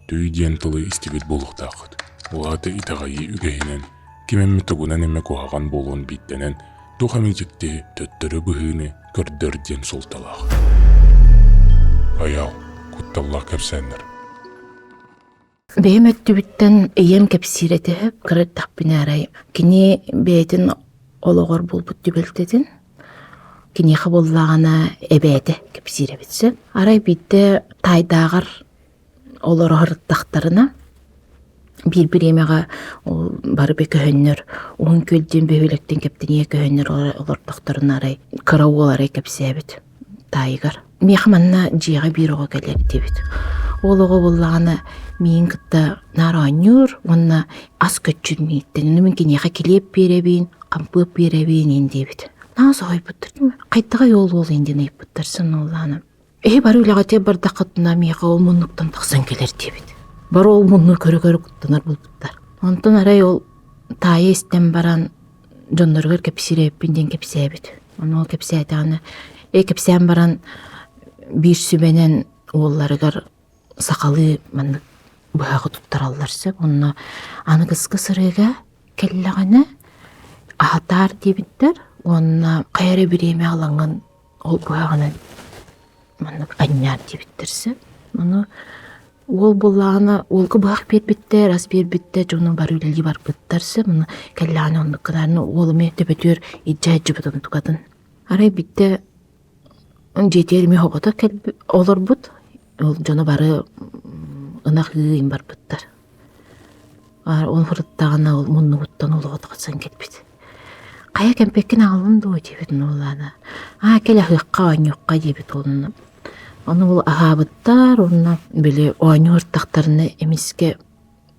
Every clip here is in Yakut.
Төй диэн тылы истибит буолуохтааххыт. Ол аата итэҕэйии үгэһинэн, ким эмэ тугунан эмэ куһаҕан буолуон биирдэнэн, туох эмэ дьикти, төттөрү быһыыны көрдөр диэн суолталаах. Айаал, кутталлаах кэпсээннэр. Бэйэм өттүбүттэн ийэм кэпсиир этэ, кыра эрдэхпинэ арай кини бэйэтин олоҕор буолбут түбэлтэтин киниэхэ буоллаҕына эбээтэ кэпсиир эбит сөп. Арай биирдэ таайдааҕар олоро сырыттахтарына биир бириэмэҕэ ол бары көһөннөр Уһун Күөл диэн бөһүөлэктэн Кэптэнигэ көһөннөр олордохторуна арай кыра уол арай кэпсээбит таайыгар. Миэхэ манна дьиэҕэ биир оҕо кэлэр диэбит. Ол оҕо буоллаҕына миигин кытта наар оонньуур уонна ас көччүр миигиттэн. Ону мин киниэхэ килиэп биэрэбин, хампыап биэрэбин иин диэбит. Наһаа соһуйбуттар. Хайдаҕай ол уол иин диэн ыйыппыттар сыналлаана. Эһи бары үлэҕитигэр бардаххытына миэхэ ол муннуктан тахсан кэлэр диэбит. Бары ол мунну көрө-көрө куттанар буолбуттар. Онтон арай ол таайа истэн баран дьонноругар кэпсиир эбиппин диэн кэпсээбит. Ону ол кэпсээтэҕинэ, ээ кэпсээн баран биир сүбэнэн уолларыгар сахалыы маннык быһаҕы туттараллар сөп. Онно аныгыскы сырыыга кэллэҕинэ аһатаар диэбиттэр уонна хайа эрэ бириэмэ ылаҥҥын ол быһаҕынан маннык анньаар диэбиттэр сөп. Ону уол буоллаҕына уолга быһах биэрбиттэр, ас биэрбиттэр, дьоно бары үлэлии барбыттар сөп. Ону кэллэҕинэ оннук гынаарын уол эмиэ төбөтүгэр илдьэ сылдьыбыт онтукатын. Арай биирдэ дьиэтигэр эмиэ оҕото олорбут, ол дьоно бары ынах ыы барбыттар. Ол сырыттаҕына ол муннугуттан олоҕо тахсан кэлбит. Хайа кэмпиэккин аҕаллым дуо диэбит уоллаана. Аа кэл аһыахха оонньуохха диэбит уолуна. Ону ол аһаабыттар уонна били оонньуу ыртахтарына эмискэ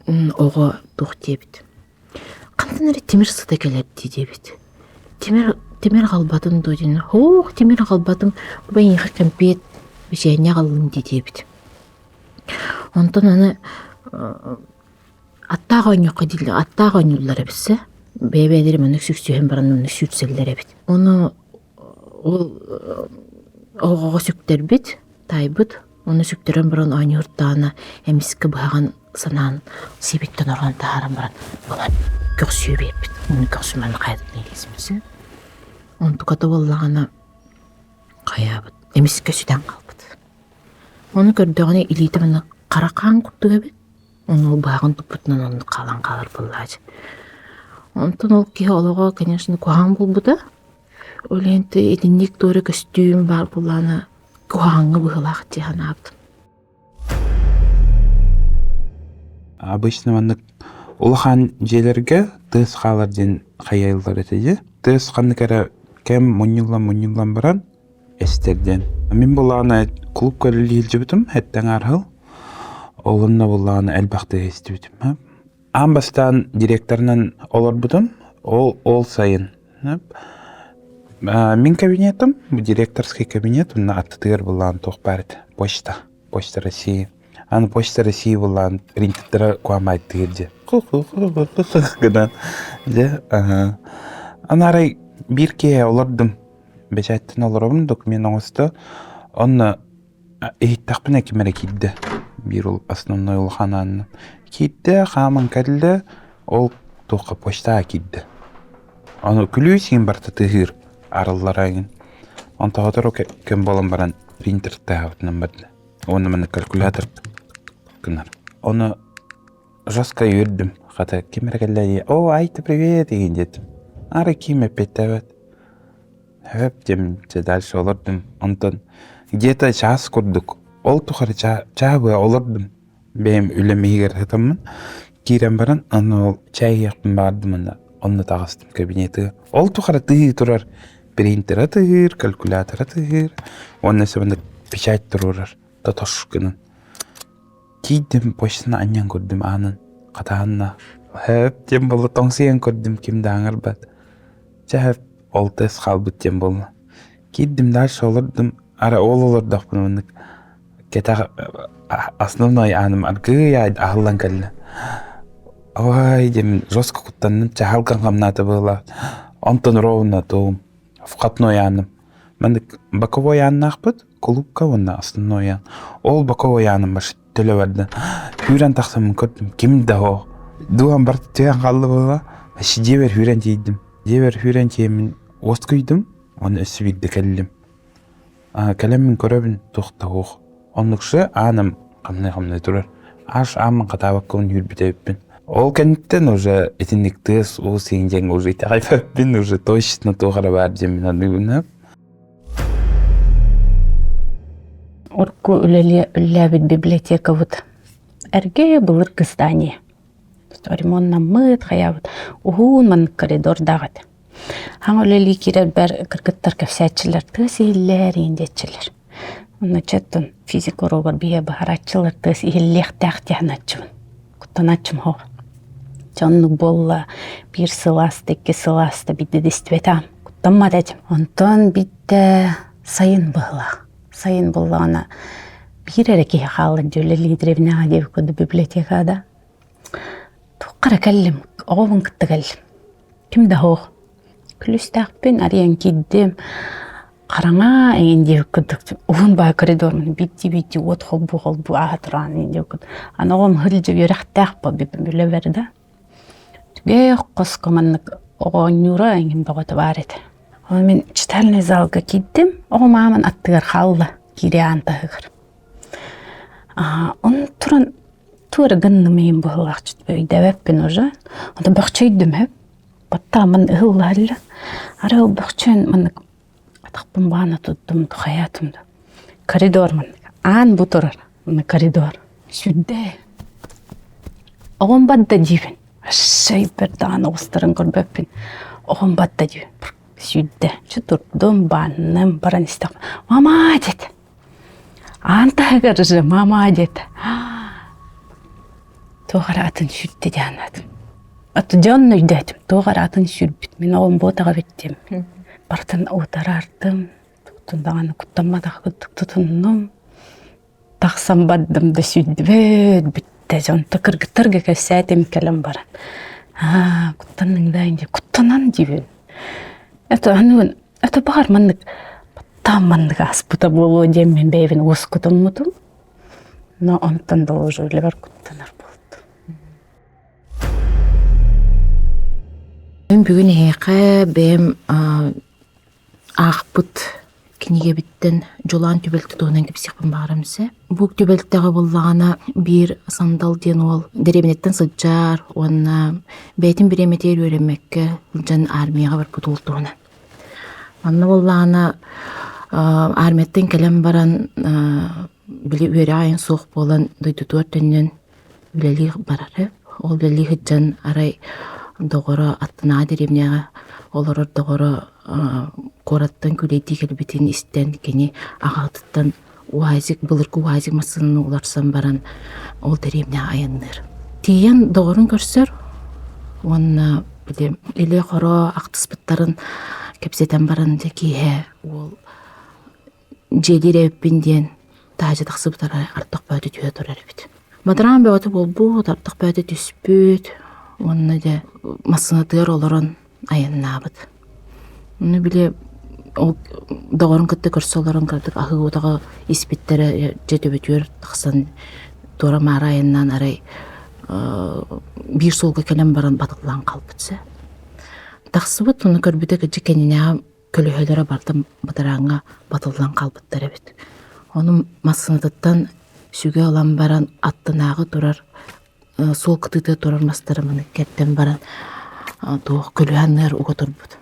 оҕо туох диэбит. Хантан эрэ тимир сыта кэлэр дии диэбит. Тимир тимир аҕалбатын дуо диэн. Һуох тимир аҕалбатым, бу эйиэхэ кэмпиэт бичиэнньэ аҕаллым дии диэбит. Онтон аны аттаах оонньуохха дииллэр, аттаах оонньууллар эбит сэ. Бэйэ-бэйэлэрэ маннык сүксүһэн баран маннык сүүрсэллэр эбит. Ону ол оҕоҕо сүктэрбит, таайбыт. Ону сүктэрэн баран оонньуурдаҕына эмискэ быһаҕын санаан сиэбиттэн ороон таһааран баран ылан көхсүө биэрбит. Ону көхсүм аны хайатын илиисмисэ. Онтуката буоллаҕына хайаабыт эмискэ сүтэн хаалбыт. Ону көрдөҕүнэ илиитэ манна хара хаан курдук эбит. Ону ол быһаҕын туппутунан оннук хаалан хаалар буоллаачы. Онтон ол киһи олоҕо, конечно, куһаҕан буолбута. Ол иһин итинник туора көстүүм баар буоллаҕына куһаҕаҥҥа быһыылаах дии санаабытым. Обычно маннык улахан дьиэлэргэ тыас хаалар диэн хайайыллар этэ дии. Тыас ханнык эрэ кэм мунньуллан-мунньуллан баран эстэрдэн. Мин былаана клубка үлэлии сылдьыбытым эттэн арһыл. Ол онно былаана элбэхтик истибитим. Аан бастаан директорынан олорбутум. Ол ол сайын. Мин кабинетым, директорский кабинет, онно аттытыгар былаан туох баар этэ. Почта. Почта России. Аны Почта России былаан принтердара куамайдыыр дьэ. Гынан дьэ аны арай биир киэһэ олордум Бэчээттэн олоробун, документ оҥосто. Онно иһиттэхпинэ ким эрэ киирдэ. Биир ол основной улахан аанынан. Киирдэ, хааман кэллэ, ол туохха почтаҕа киирдэ. Ону күлүүс иһин барыта тыаһыыр, арыллара эҥин. Онтон сотору кэм буолан баран принтердээбитинэн барда. Уонна манна калькулятор гынар. Ону жестко үөрдүм. Хата ким эрэ кэллэ дии, «О, Айта, привет!» игин диэтим. Арай ким эппиэттээбэт. Хөп диэм, дьэ дальше олордум. Онтон где-то чаас курдук, ол тухары чаа быа олордум. Бэйэм үлэм иһигэр сытаммын. Киирэн баран, аны ол чай иһиэхпин баҕардым уонна онно таҕыстым кабинетыгар. Ол тухары тыһыы турар принтера тыһыыр, калькулятора тыһыыр уонна өссө печать туруорар тотош гынан. Тиийдим, почтаны анньан көрдүм аанын хатаанна. Һээп диэн буолла, тоҥсуйан көрдүм, ким да аҥарбат. Чэ һээп, ол тыас хаалбыт диэн буолла. Киирдим дальше олордум, арай ол олордохпуна маннык кэтэх основной ааным аргыый аһыллан кэллэ. Ой диэн жестко куттанным, чаһылган хамнаата быһыылаах. Онтон ровно тугум входной ааным. Маннык боковой ааннаахпыт, кулуупка уонна основной аан. Ол боковой ааным баш. төлө барда. Хүүрэн тахсаммын көрдүм, ким да суох. Дууһам барыта түһэн хаалла буолла. Дьиэбэр хүүрэн тиийдим. Дьиэбэр хүүрэн тиийэммин уоскуйдум, уонна өссө биирдэ кэллим. Кэлэммин көрөбүн, туох да суох. Оннуксы ааным хамныы-хамныы турар. Аш ааммын хатаабаккабын үүрбүт эбиппин. Ол кэнниттэн уже итинник тыас уус иһин диэн уже итэҕэйбэппин, уже точно туох эрэ баар диэммин аныыбын. Урукку үлэлээбит библиотекабыт эргэ былыргы здание. Ремоннаммыт, хайаабыт уһун маннык коридордаах этэ. Хаҥа үлэлии киирэрбэр кыргыттар кэпсээччилэр тыас иһиллээр иин диэччилэр. Онно чэттон физика уруогар биһиэ быһарааччылар тыас иһиллиэхтээх диэхнааччыбын. Куттанааччым суох. Дьэ оннук буолла биир сыл ааста, икки сыл ааста биирдэ да истибэтэҕим. Куттаммат этим. Онтон биирдэ сайын быһыылаах. Сайын буоллаҕына биир эрэ киһи хаалла дии үлэлии дэриэбинэҕэ диэбит курдук библиотекаҕа да. Туохха эрэ кэллим, оҕобун кытта кэллим. Ким да суох. Күлүстээхпин арыйан киирдим. Хараҥа эҥин диэбит курдук уһун баай коридормун биирдии-биирдии уот холбуу-холбуу ааһа тураан эҥин диэбит курдук. Аны оҕом сылдьа үөрэхтээх үлэбэр да. Түгэх хоско маннык оонньуура эҥин бөҕөтө баар этэ. Ону мин читальный залга киирдим. Оҕом аамын аттыгар хаалла киирии аан таһыгар. Ону туран тугу эрэ гынным иһин быһыылаах өйдөөбөппүн уже. Онтон бөхчөйдүм сөп. Баттааммын ыһыллаһалла. Арай ол бөхчөйөн маннык атахпын баана туттум хайаатым да. Коридор маннык. Аан бу турар. Маннык коридор. Сүрдээ. Оҕом барда диибин. Өссө даҕаны оҕустарын көрбөппүн. Оҕом барда диибин. Сүүрдэ. Чэ турдум, баанным, баран истэхпинэ, «Мама!» диэтэ. Аан таһыгар же «Мама!» диэтэ. Туох эрэ атын сүүрдэ диэн анаатым. Аты дьон өйдөөтүм, туох эрэ атын сүүрбүт. Мин оҕом буотаҕа эбит диэм. Барытын утараардым, туттун даҕаны куттамматах курдук тутуннум. Тахсан бардым да сүүрдүбэт бүттэ дьонто кыргыттарга кэпсээтим кэлэн баран аа куттанныҥ да инде куттанан диибин это аны это баҕар маннык баттаан маннык ааспыта буолуо диэммин бэйэбин уоскутуммутум но онтон да уже үлэбэр куттанар буолтум Мин бүгүн эһиэхэ бэйэм аахпыт кинигэбиттэн Дьулаан түбэлтэ туһунан кэпсиэхпин баҕарам сэ. Бу түбэлтэҕэ буоллаҕына биир Сандал диэн уол дэриэбинэттэн сылдьар уонна бэйэтин бириэмэтигэр үөрэммэккэ сылдьан армияҕа барбыт уол туһунан. Манна буоллаҕына армияттан кэлэн баран били үөрэҕэ айан суох буолан дойдутугар төннөн үлэлии барара. Ол үлэлии сылдьан арай доҕоро аттынааҕы дэриэбинэҕэ олорор доҕоро куораттан күлэйдии кэлбитин истэн кини аҕатыттан УАЗик былыргы УАЗик массыынаны уларсан баран ол дэриэбинэҕэ айанныыр. Тиийэн доҕорун көрсөр уонна били илэ-хоро ахтыспыттарын кэпсэтэн баран дьэ киэһэ уол дьиэлиир эбиппин диэн таһырдьа тахсыбытара ардах бөөтө түһэ турар эбит. Бадараан бөҕөтө буолбут, ардах бөөтө түспүт уонна дьэ массыынатыгар олорон айаннаабыт. Ону били ол доҕорун кытта көрсө олорон кыратык аһыы утаҕы испиттэрэ дьэ төбөтүгэр тахсан туора-маара айаннаан арай биир суолга кэлэн баран батыллан хаалбыт сэ. Тахсыбыт, ону көрбүтэ кырдьык кэннинээҕи көлөһөлөрө барыта бадарааҥҥа батыллан хаалбыттар эбит. Ону массыынатыттан сүгэ ылан баран аттынааҕы турар суол кытыытыгар турар мастары маны кэрдэн баран туох көлөһө анныгар уга турбут.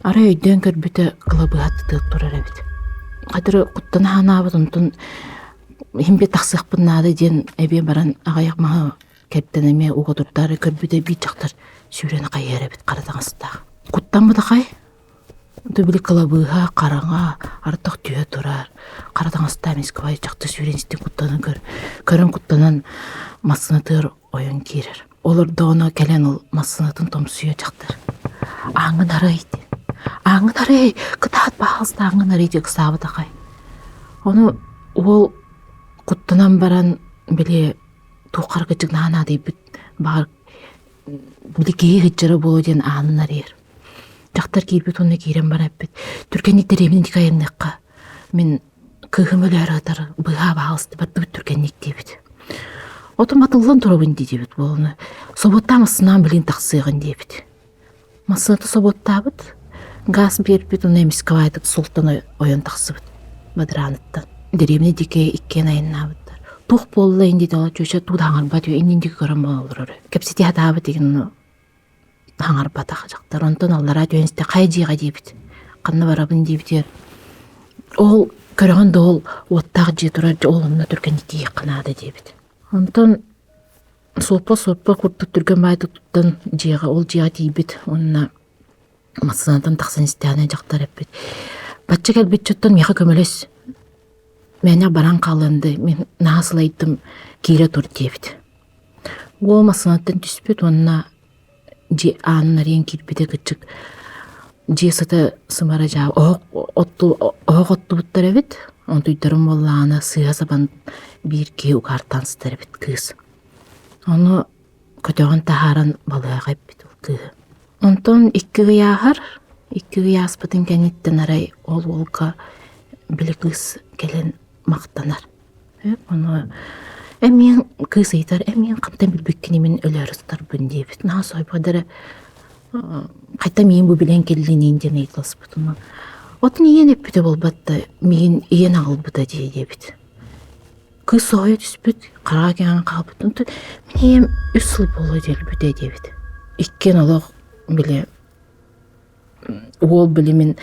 Арай өйдөөн көрбүтэ кылабыыһа аттытыгар турар эбит. Хатыры куттана санаабыт онтон иһин биир тахсыахпын наада диэн эбиэ баран аҕыйах маһы Кэрдэн эмиэ уга турдаары көрбүтэ биир дьахтар сүүрэн хайыһар эбит хара таҥастаах. Куттаммытахай Ду били кылабыыһа хараҥа ардах түһэ турар хара таҥастаах эмискэ дьахтар сүүрэн истин куттанан көр көрөн куттанан массыынатыгар ойон киирэр. Олордоҕуна кэлэн ол массыынатын томсуйа дьахтар. Ааҥҥын арый диэн. Ааҥҥын арый кытаат баһаалыста ааҥҥын арый диэн ыксаабытахай. Ону уол куттанан баран били туох харгычыгнаан наадыйбыт баҕар били киһи сылдьара буолуо диэн аанын арыйар. Дьахтар киирбит уонна киирэн баран эппит түргэнник дэриэбинэ диэки айанныахха мин Кыыһым өлөөрү ытар быыһаа баҕалысты бардыбыт түргэнник диэбит. Отум атыллан турабын дии диэбит буолуну. Собуоттаан массынаан билин тахсыаҕын диэбит. Массыыната собуоттаабыт, газ биэрбит уонна эмискэ баайдык султан ойон тахсыбыт бадарааныттан. Дэриэбинэ диэки иккиэн айаннаабыттар. Туох буолла инди дала чүөчэ туу да хаҥарбат үө иннин диэки көрөн буола олорор. Кэпсэтии сатаабыт деген хаҥарбатах дьахтар. Онтон аллараа түһэн истэ хайа дьиэҕэ диэбит. Ханна барабын диэбитигэр ол көрөҕүн да ол уоттаах дьиэ турар ол онно түргэнник тиийиэххэ наада диэбит. Онтон Суоппа-суоппа курдук түргэн баайдык туттан дьиэҕэ ол дьиэҕэ тиийбит уонна массыынаттан тахсан истэҕинэ дьахтар эппит: «Бачча кэлбит дьоттон миэхэ көмөлөс, мээнэ баран хаалыам да мин наһаа сылайдым, киирэ тур» диэбит. Уол массыынаттан түспүт уонна дьиэ аанын арыйан киирбитэ кырдьык дьиэ сыта сымара дьаа оһох отту оһох оттубуттар эбит онтуйдарын буоллаҕына сыыһа сабан биир киһи угаартаан сытар эбит кыыс ону көтөҕөн таһааран балыаҕа эппит ол кыыһы онтон икки ый ааһар икки ый ааспытын кэнниттэн арай ол уолга били кыыс кэлэн махтанар Ону эмиэ кыыс ыйытар, эмиэ хантан билбиккиний мин өлөөрү сытарбын диэбит. Наһаа соһуйбут эрэ хайта миигин бу билэн кэллиниин диэн ыйыталаспыт. Отун ийэн эппитэ буолбат да миигин ийэн аҕалбыта дии диэбит. Кыыс соһуйа түспүт, хараҕа кэҥээн хаалбыт. Онтон мин ийэм үс сыл буолуо диэлбитэ диэбит. Иккиэн олох били Уол били мин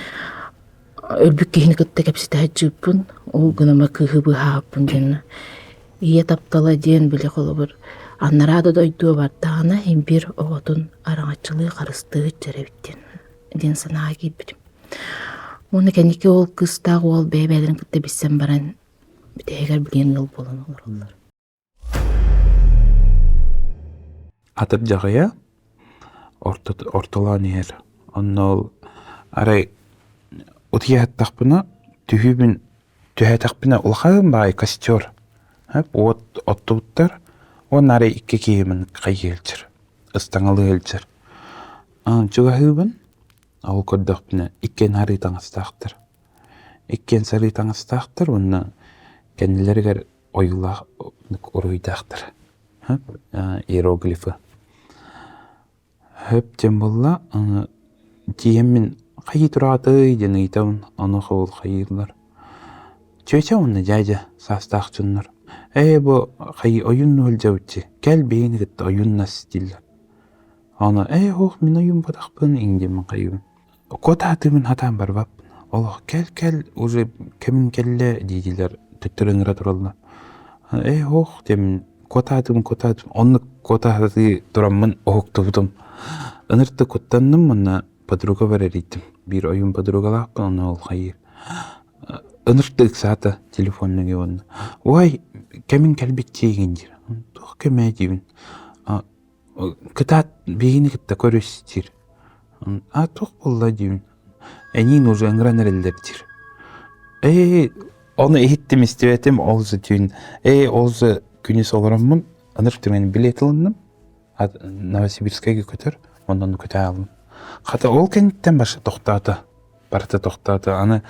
өлбүт киһини кытта кэпсэтэ сылдьыбыппын, ол гыныма кыыһы быыһаабыппын диэн ийэ таптала диэн били холобур анараа да дойдуга бардаҕына син биир оҕотун араҥаччылыы харыстыы сылдьар эбит диэн диэн санааҕа киирбитим. Уонна кэнники ол кыыстаах уол бэйэ-бэйэлэрин кытта билсэн баран бүтэһигэр билигин ыал буолан олороллор. Атырдьах ыйа ортолоон иһэр. Онно ол арай утуйа сыттахпына түһүүбүн түһээтэхпинэ улахан баҕайы костер уот оттубуттар уонна арай икки киһи хайыы сылдьар, ыстаҥалыы сылдьар. Чугаһыыбын, ол көрдөхпүнэ иккиэн арыы таҥастаахтар. Иккиэн сарыы таҥастаахтар уонна кэннилэригэр ойуулаах уруһуйдаахтар иероглифы хөп диэн буолла тиийэммин хайыы тураатый диэн ыйытабын онуоха ол хайыыллар чүөчэ уонна дьээдьэ саастаах дьоннор ээ бу хайыы ойууннуу сылдьабыт кэл биһигини кытта ойууннас дииллэр ону ээ һуох мин ойуун буотахпын иҥ диэммин хайыыбын Куотаатыыбын сатаан барбаппын. Олох кэл-кэл уже кэмин кэллэ диидилэр төттөрү ыҥыра тураллар. Ээ һуох диэммин куотаатым куотаатым оннук куотаатыы тураммын уһуктубутум. Ынырты куттанным уонна подругабар эрийдим. Биир ойуун подругалаахпын онно ол хайыыр. Ынырты ыксаата телефоннуҥ уонна уой кэмин кэлбит диигин диир. Туох кэмэ диибин. Кытаат биһигини кытта көрүс диир. А туох буолла диибин. Эниин уже ыҥыран эрэллэр диир. Ээ ону иһиттим истибэтим ол же түүн ээ ол же күнүс олороммун ынырык түгэн билиэт ылынным. Новосибирскайга көтөр онон көтө аалым. Хата ол кэнниттэн баша тохтоото. Барыта тохтоото. Аны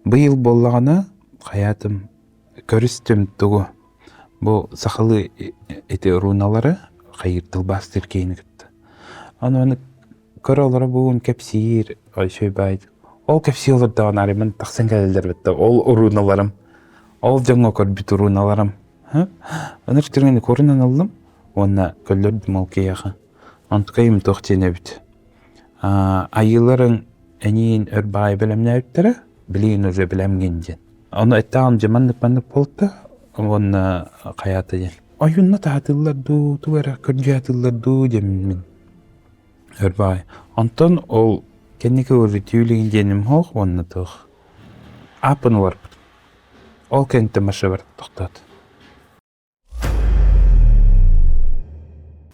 быйыл буоллаҕына хайаатым көрүстүм тугу Бу сахалыы ити руналары хайыыр тылбаастыыр киһини кытта. Аны аны көрө олоро бугун кэпсиир үчүгэй баайдык. Ол кэпсии олордоҕуна арыймын тахсан кэлэллэр битта ол руналарым ол дьоҥҥо көрбүт руналарым. Ыныр түргэнник корунан ыллым уонна көллөрдүм ол киһиэхэ. Онтукайым туох диэн эбит. Айыыларыҥ эниин өр баай бэлэмнээбиттэрэ, билигин уже бэлэмҥин диэн. Ону эттэҕим дьэ маннык-маннык буолта уонна хайаата диэн. Ойуунна таһатыыллар дуу, тугу эрэ көрдьү атыыллар дуу диэммин өр баай. Онтон ол кэнники уже түүлүгүн диэним суох уонна туох ааппын уларпытым. Ол кэнниттэн машинабар тохтоот.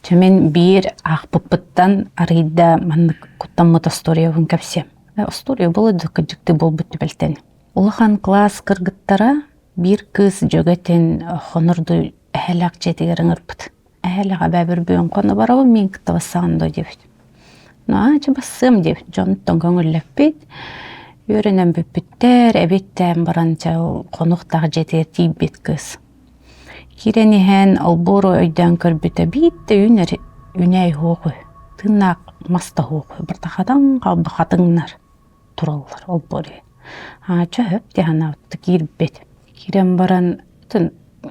Чэ мин биир аахпыппыттан арыйда маннык куттаммыт остуоруйабын кэпсиэм. Остуоруйа буолуо да кырдьыктыы буолбут түбэлтэни. Улахан кылаас кыргыттара биир кыыс дьөгэтин хонорду эһэлээх дьиэтигэр ыҥырбыт. Эһэлээх эбээ бүрбүөн хоно барабын мин кытта бассаҕын дуо диэбит. Ну аа чэ бассыам диэбит. Дьонуттан көҥүллэппит. Үөрэнэн бүппүттэр, эбиэттээн баран чэ ол хонуктаах дьиэтигэр тиийбит кыыс. Киирэн иһэн олбуору өйдөөн көрбүтэ биирдэ үүнэр үүнээйи суох үһү, тыыннаах мас да суох үһү, барыта хатан хаалбыт хатыҥнар тураллар олбуор иһин. Аа чэ сөп дии санаабыт киирбит. Киирэн баран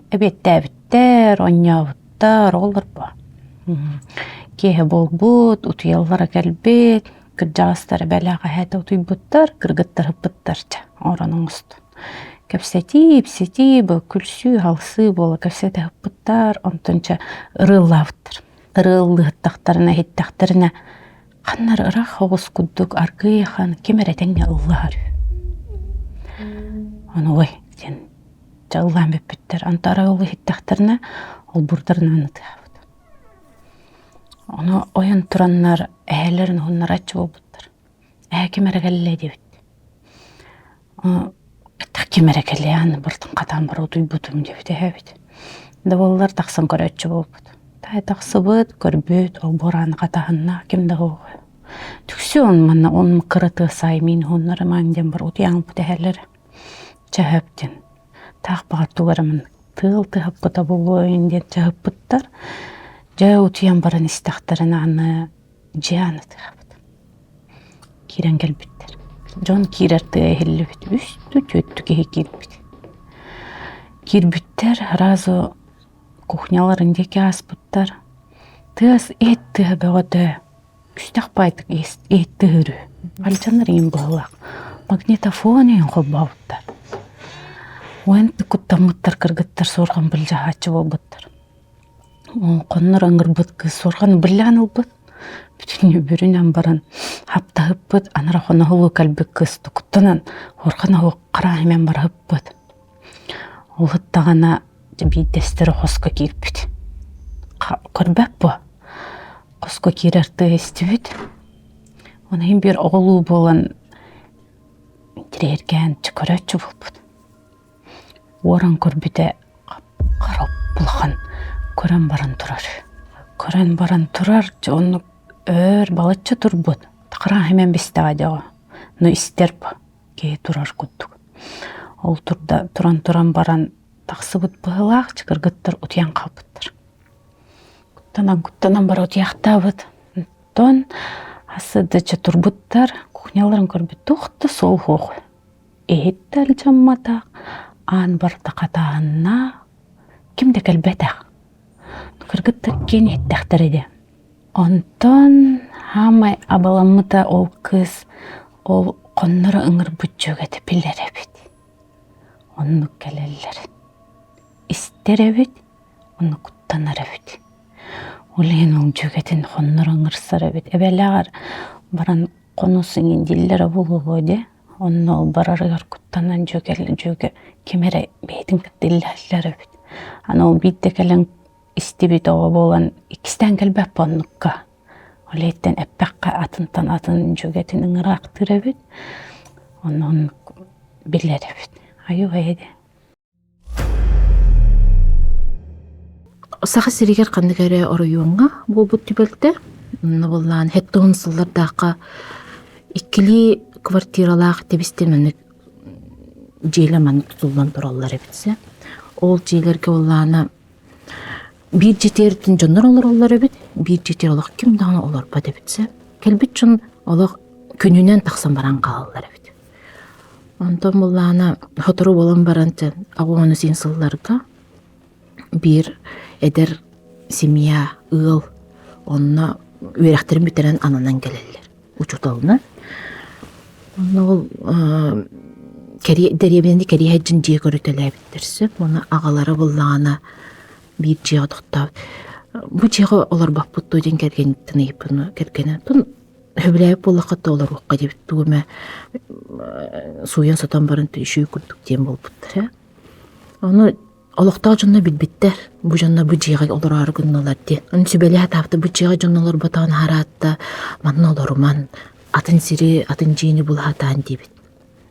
эбиэттээбиттэр, оонньообуттар, оҕолор бо. Киэһэ буолбут, утуйаллара кэлбит, кырдьаҕастара бэлэх эһээтэ утуйбуттар, кыргыттар ыппыттар чэ, орон оҥостон. Кэпсэтии, ипсэтии, бу күлсүү-халсыы буола кэпсэтэ ыппыттар, онтон чэ ырыаллаабыттар. Ырыаллыһыттахтарына, иһиттэхтэринэ ханна эрэ ыраах оҕус курдук аргыый ахан ким эрэ тэҥҥэ ыллаһар үһү. Ону ой диэн дьэ ыллаан бүппүттэр. Антара ол иһиттэхтэринэ олбурдарынан ытыһабыт. Ону ойон тураннар эһэлэрин уһуннарааччы буолбуттар. Эһэ ким эрэ кэллэ диэбит. Ким эрэ кэлиэ аны бартын хатаан бара утуйбутум диэбит эһэбит. Да буоллар тахсан көрөөччү буолбут. Таай тахсыбыт, көрбүт, олбуор ааны хатаһынна, ким да суох. Түксү он манна он кыра тыасаай миин уһуннарымаан диэн бар утуйаҥпыт эһэлэр. Чаһып диэн. Таах баҕар тугу эрэ маннык тыал тыһаппыта буолуо диэн чаһыппыттар. Дьэ утуйан баран истэхтэринэ аны дьиэ ааны тыаһабыт. Киирэн кэлбиттэр. Дьон киирэр тыа иһиллибит. Үстүү түөртүү киһи киирбит. Киирбиттэр сразу кухняларын диэки ааспыттар. Тыас иһит тыаһа бөҕөтө. Күстэх баайдык иһит тыһыырыы. Алдьанар иҥин быһыылаах. Магнитофон иһин холбообуттар. Уон куттаммыттар кыргыттар суорҕан былдьаһааччы буолбуттар. Хоннор ыҥырбыт кыыс суорҕаны быллаан ылбыт. Бүтүннүү бүрүнэн баран хаптаһыппыт, анара хоноһолуу кэлбит кыыс куттанан суорҕан оһох хараан имэн бараһыппыт. Ол һыттаҕына биирдэстэрэ хоско киирбит. Көрбөт буо. Хоско киирэр тыа истибит. Оны иһин биир оҕолуу буолан интириэһиргээн көрөөччү буолбут. Уоран көрбүтэ хап-хара улахан көрөн баран турар. Көрөн баран турар, дьэ оннук өөр балачча турбут. Хараҥа имэн бистэҕэ дьэ но истэр киһи турар курдук. Ол турда туран-туран баран тахсыбыт быһыылаах кыргыттар утуйан хаалбыттар. Куттанан-куттанан бара утуйахтаабыт. Онтон сыдыча турбуттар, кухняларын көрбүт туох да суол суох. Иһит да алдьамматах, аан барыта хатааһыннаах, ким да кэлбэтэх. Кыргыттар киэн иһиттэхтэрэ дии. Онтон хаамай абаламмыта ол кыыс ол хонноро ыҥырбыт дьүөгэтэ билэр эбит. Оннук кэлэллэр. Истэр эбит, онно куттанар эбит. Ол иһин ол дьүөгэтин хонноро ыҥырсар эбит. Эбэлээҕэр баран хонус иҥин дииллэрэ буолуо дии. Онно ол барарыгар куттанан дьүөгэ дьүөгэ ким эрэ бэйэтин кытта иллэһэллэр эбит. Аны ол биирдэ кэлэн истибит оҕо буолан иккистээн кэлбэппин оннукка. Ол иһиттэн эппэххэ атынтан атын дьүөгэтин ыҥыраахтыыр эбит. Онно оннук билэр эбит. Айуу эйэ Саха сиригэр ханнык эрэ оройуоҥҥа буолбут түбэлтэ. Онно буоллаан сэттэ сыллардаахха иккилии квартиралаах тэбистэн маннык дьиэлэр маннык тутуллан тураллар эбит сэ. Ол дьиэлэргэ буоллаҕына биир дьиэтигэр дьоннор олороллор эбит, биир дьиэтигэр олох ким даҕаны олорбот эбит сэ. Кэлбит дьон олох күнүнэн тахсан баран хаалаллар эбит. Онтон буоллаҕына сотору буолан баран аҕыс син сылларга биир эдэр семья ыал онно үөрэхтэрин бүтэрэн ананан кэлэллэр учууталынан. Онно ол дэриэбинэни кэрийэ сылдьан дьиэ көрүтэлээбиттэр сөп. Уонна аҕалара буоллаҕына биир дьиэҕэ тохтообут. Бу дьиэҕэ олорбоппут дуо диэн кэргэниттэн ыйыппын. Кэргэнэ сөбүлээбит буоллахха да олоруохха диэбит тугу эмэ сууйан-сотон баран үчүгэй курдук диэн буолбуттара. Ону олохтоох дьонно билбиттэр, бу дьонно бу дьиэҕэ олороору гынналар диэн. Ону сүбэлэһэ таапта бу дьиэҕэ дьон олорботоҕун аһараатта манна олоруман, атын сири, атын дьиэни була сатаан диэбит.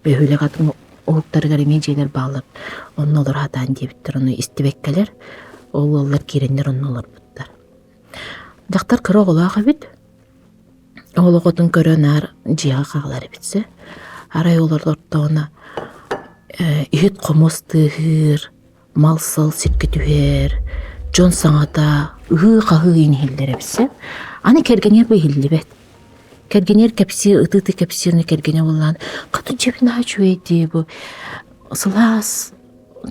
Бөһүөлэк атын уһуктарыгар эмиэ дьиэлэр бааллар, онно олоро сатаан диэбиттэр, ону истибэккэлэр, ол ыаллар киирэннэр онно олорбуттар. Дьахтар кыра оҕолоох эбит, Ол оҕотун көрө наар дьиэҕэ хаалар эбит сэ. Арай олордоҕуна иһит-хомус тыаһыыр, мал-сал сиргэ түһэр, дьон саҥата ыһыы-хаһыы иһиллэр эбит. Аны кэргэнигэр бу иһиллибэт. Кэргэнигэр кэпсиир, ытыы-ытыы кэпсиир, аны кэргэнэ буоллаан, хата дьиэбин наһаа үчүгэй дии бу сылаас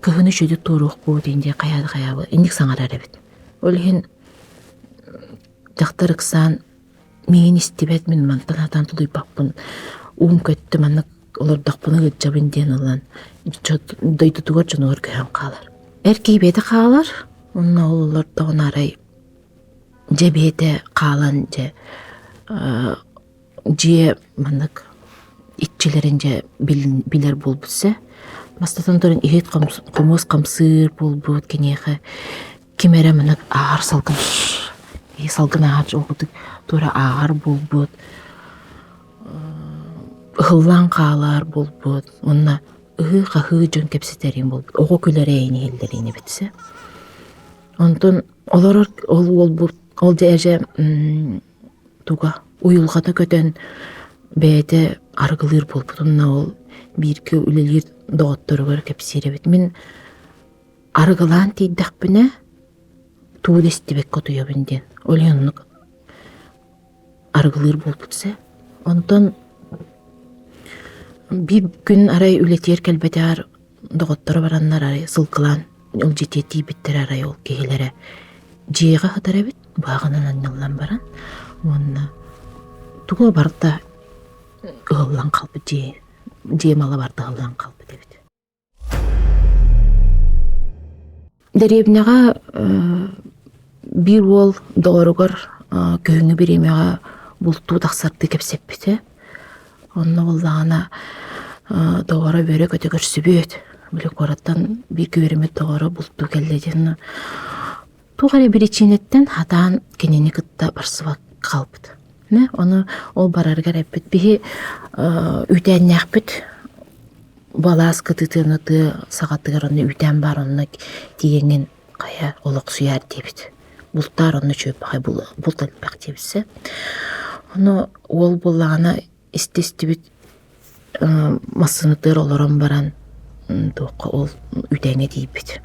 кыһыны үчүгэйдик туоруохпут диэн хайаа да хайаабы инник саҥарар эбит. Ол иһин дьахтар ыксаан миигин истибэт, мин мантан сатаан тулуйбаппын, уум көттө, маннык олордохпуна ыалдьабын диэн ылан дойдутугар дьонугар көһөн хаалар. Эр киһи бэйэтэ хаалар, онно ол олордоҕуна арай дьэ бэйэтэ хаалан дьэ дьиэ маннык иччилэрин дьэ билэр буолбут сэ. Бастатан туран иһит хомуос хамсыыр буолбут киниэхэ ким эрэ маннык ааҕар салгын салгын ааҕар курдук туора ааҕар буолбут ыһыллан хаалар буолбут уонна ыһыы-хаһыы дьон кэпсэтэрин буолбут оҕо күлэрэ иһиллэрин эбит сэ. Онтон олорор ол уолбут ол дьэ туга уйулҕата көтөн бэйэтэ арыгылыыр буолбут уонна ол бииргэ үлэлиир доҕотторугар кэпсиир эбит. Мин арыгылаан тиийдэхпинэ тугу да истибэккэ утуйабын диэн. Ол иһин оннук арыгылыыр буолбут сэ. Онтон биир күн арай үлэтигэр кэлбэтэҕэр доҕотторо бараннар арай сылгылаан ол дьиэтигэр тиийбиттэрэ арай ол киһилэрэ дьиэҕэ сытар эбит бааҕынан анньыллан баран уонна туга барыта ыһыллан хаалбыт дьиэ дьиэ мала барыта ыһыллан хаалбыт эбит. Дэриэбинэҕэ биир уол доҕоругар күһүҥҥү бириэмэҕэ бултуу тахсардыы кэпсэппитэ. Онно буоллаҕына доҕоро үөрэ-көтө көрсүбүт. Били куораттан бииргэ үөрэммит доҕоро бултуу кэллэ диэн туох эрэ биричиинэттэн хатаан кинини кытта барсыбат хаалбыт. Ону ол барарыгар эппит биһи үүтээннээхпит балаас кытыытын тыа саҕатыгар онно үүтээн баар онно тиийэҥҥин хайа олохсуйаар диэбит. Бултаар онно үчүгэй баҕайы булт элбэх диэбитсэ. Ону уол буоллаҕына исти-истибит массыынатыгар олорон баран туохха ол үүтээҥҥэ тиийбит.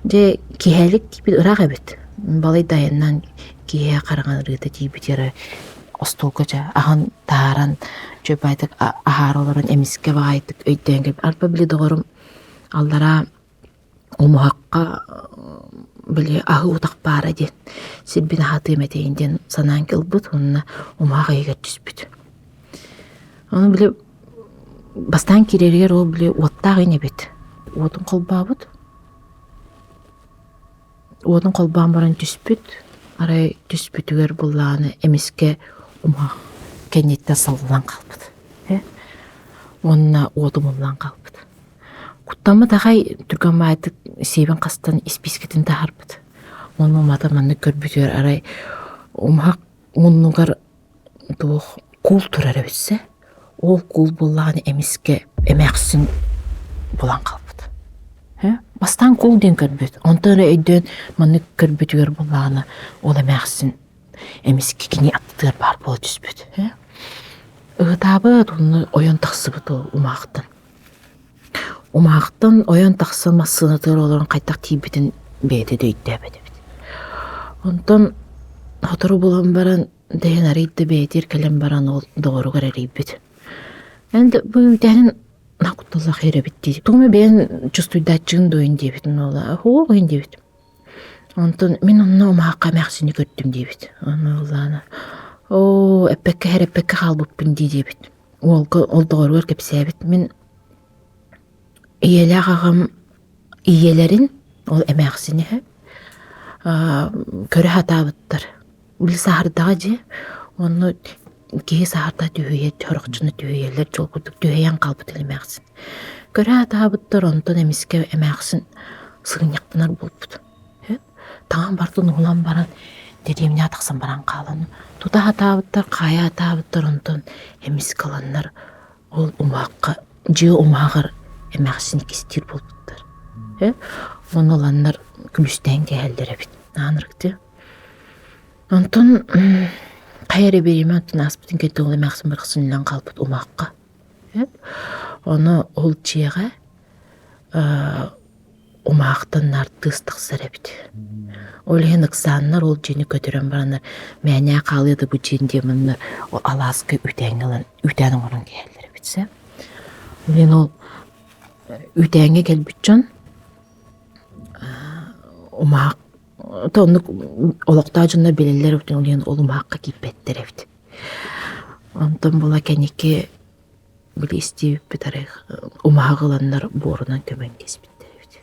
Дьэ киэһэлик тиийбит ыраах эбит. Балай да айаннаан киэһэ хараҥарыыта тиийбит эрэ остуолга дьэ аһын таһааран чөпаайтык аһаара олорон эмискэ баҕайытык өйдөөн кэлбит. Арба били доҕорум аллараа умуһахха били аһыы утах баара диэн сирбин аһатыам этэйин диэн санаан кэлбит уонна умуһах иһигэр түспүт. Ону били бастаан киирэригэр ол били уоттаах ин эбит. Уотун холбообут. Уотун холбоон баран түспүт. Арай түспүтүгэр буллаҕына эмискэ умуһах кэнниттэн саллан хаалбыт. Уонна уот умуллан хаалбыт. Куттаммыт аҕай түргэн баайдык сиэбин хастан испиискэтин таһаарбыт. Онно умата маннык көрбүтүгэр арай умуһах муннугар туох куул турар эбитсэ. Ол куул буоллаҕына эмискэ эмээхсин булан хаалбыт. Бастаан куул диэн көрбүт. Онтон эрэ өйдөөн маннык көрбүтүгэр буоллаҕына ол эмээхсин эмискэ кини аттытыгар баар буола түспүт. Ыһытаабыт уонна ойон тахсыбыт ол умаахтан. Умаахтан ойон тахсан массыынатыгар олорон хайдах тиийбитин бэйэтэ да өйдөөбөт эбит. Онтон сотору булан баран дэһэн арый да бэйэтигэр кэлэн баран ол доҕоругар эрийбит. Эн да бу үүтээнин кутталлаах эрэбит дии. Тугу эмэ бэйэн чувствуйдааччыгын дуо диэбит. Уола һуох диэбит. Онтон мин онно умаахха эмээхсини көрдүм диэбит. Онно уоллаана оо эппэккэ эрэппэккэ хаалбыппын дии диэбит. Уолга ол доҕоругар кэпсээбит. Мин ийэлээх аҕам ийэлэрин ол эмээхсини көрө сатаабыттар. Били саһардаҕа дьиэ онно киһи саһарда түһүйэр чорохчуну түһүйэллэр дьол курдук түһүйэн хаалбыт эмээхсин. Көрө сатаабыттар онтон эмискэ эмээхсин сыгынньахтанар буолбут. Таҥан бардын уһулан баран дэриэбинэҕэ тахсан баран хаалан тута сатаабыттар, хаайа сатаабыттар онтон эмискэ ыланнар ол умуһахха дьиэ умуһаҕар эмээхсини кистиир буолбуттар. Ону ыланнар күлүстээн кээһэллэр эбит. Аанырык Онтон хайа эрэ бириэмэ онтон ааспытын кэннэ ол эмээхсин барахсан өлөн хаалбыт умаахха. Ону ол дьиэҕэ умаахтан артыыс тахсар эбит. Ол иһин ыксааннар ол дьиэни көтүрэн бараннар мээнэ хаалыа да бу дьиэн диэн манна алааска үүтээҥҥэ ылан үүтээн оҥорон киһэллэр эбит сэ. Блин ол үүтээҥҥэ кэлбит дьон умаах то оннук олохтоох дьоннор билэллэр эбит ол иһин ол умаахха киирбэттэр эбит. Онтон була кэнники били истибиппит арай умаһах ыланнар буорунан көмөн кэспиттэр эбит.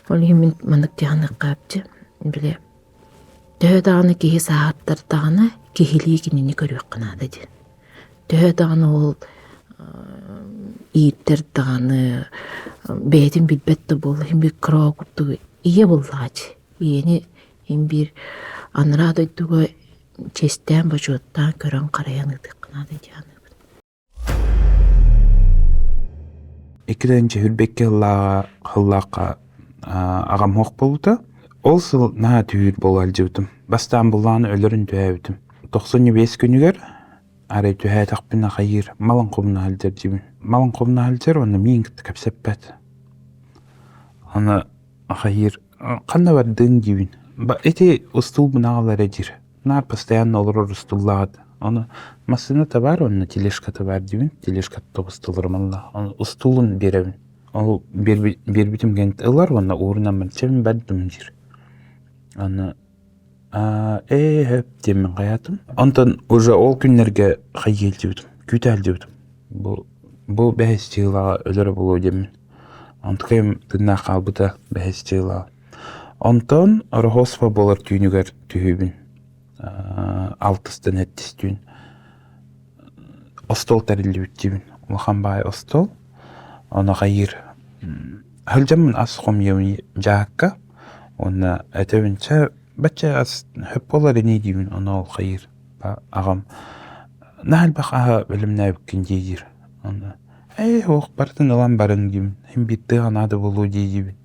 Ол иһин мин маннык дьаһаныахха били төһө даҕаны киһи сааһыттар даҕаны киһилии кинини көрүөххэ наада диэн. Төһө даҕаны ол ииттэр даҕаны бэйэтин билбэт да буолла иһин биир кыра курдук ийэ буоллаҕа дии. Ийэни иһин биир анараа дойдуга чиэстээн, бочуоттаан көрөн-харайан ыытыахха наада дии саныыбын. Иккитинчи сүүрбэккэ сыллааҕа аҕам суох буолбута. Ол сыл наһаа түһүүр буола сылдьыбытым. Бастаан былааны өлөрүн түһээбитим. 95 күнүгэр арай түһээтэхпинэ хайыыр малын хомуна сылдьар диибин. Малын хомуна сылдьар уонна миигин кытта кэпсэппэт. Аны хайыыр ханна бардыҥ диибин. Ити устуулбун аҕал эрэ диир. Наар постоянно олорор устууллаах этэ. Ону массыыната баар уонна тележката баар диибин. Тележката устууларым ылла. Ону устуулун биэрэбин. Ол биэрбитим кэнниттэн ылар уонна уурунан чэбин бардым диир. Аны ээ сөп диэммин хайаатым. Онтон уже ол күннэргэ хайыы илдьибитим, күүтэ илдьибитим. Бу бу бэһис чыылаҕа өлөрө буолуо диэммин. Онтукайым тыыннаах хаалбыта бэһис чыылаҕа. Онтон Ороһуоспа буолар түүнүгэр түһүүбүн. Алтыстан сэттис түүн остуол тэриллибит диибин. Улахан баай остуол. Ону хайыыр сылдьаммын ас хомуйабын дьаакка уонна этэбин чэ бачча ас сөп буолар ини диибин ону ол хайыыр аҕам наһаа элбэх аһы бэлэмнээбиккин дии-диир. Онно ээ суох барытын ылан барыҥ диибин син биир тыаҕа наада буолуо дии-диибин.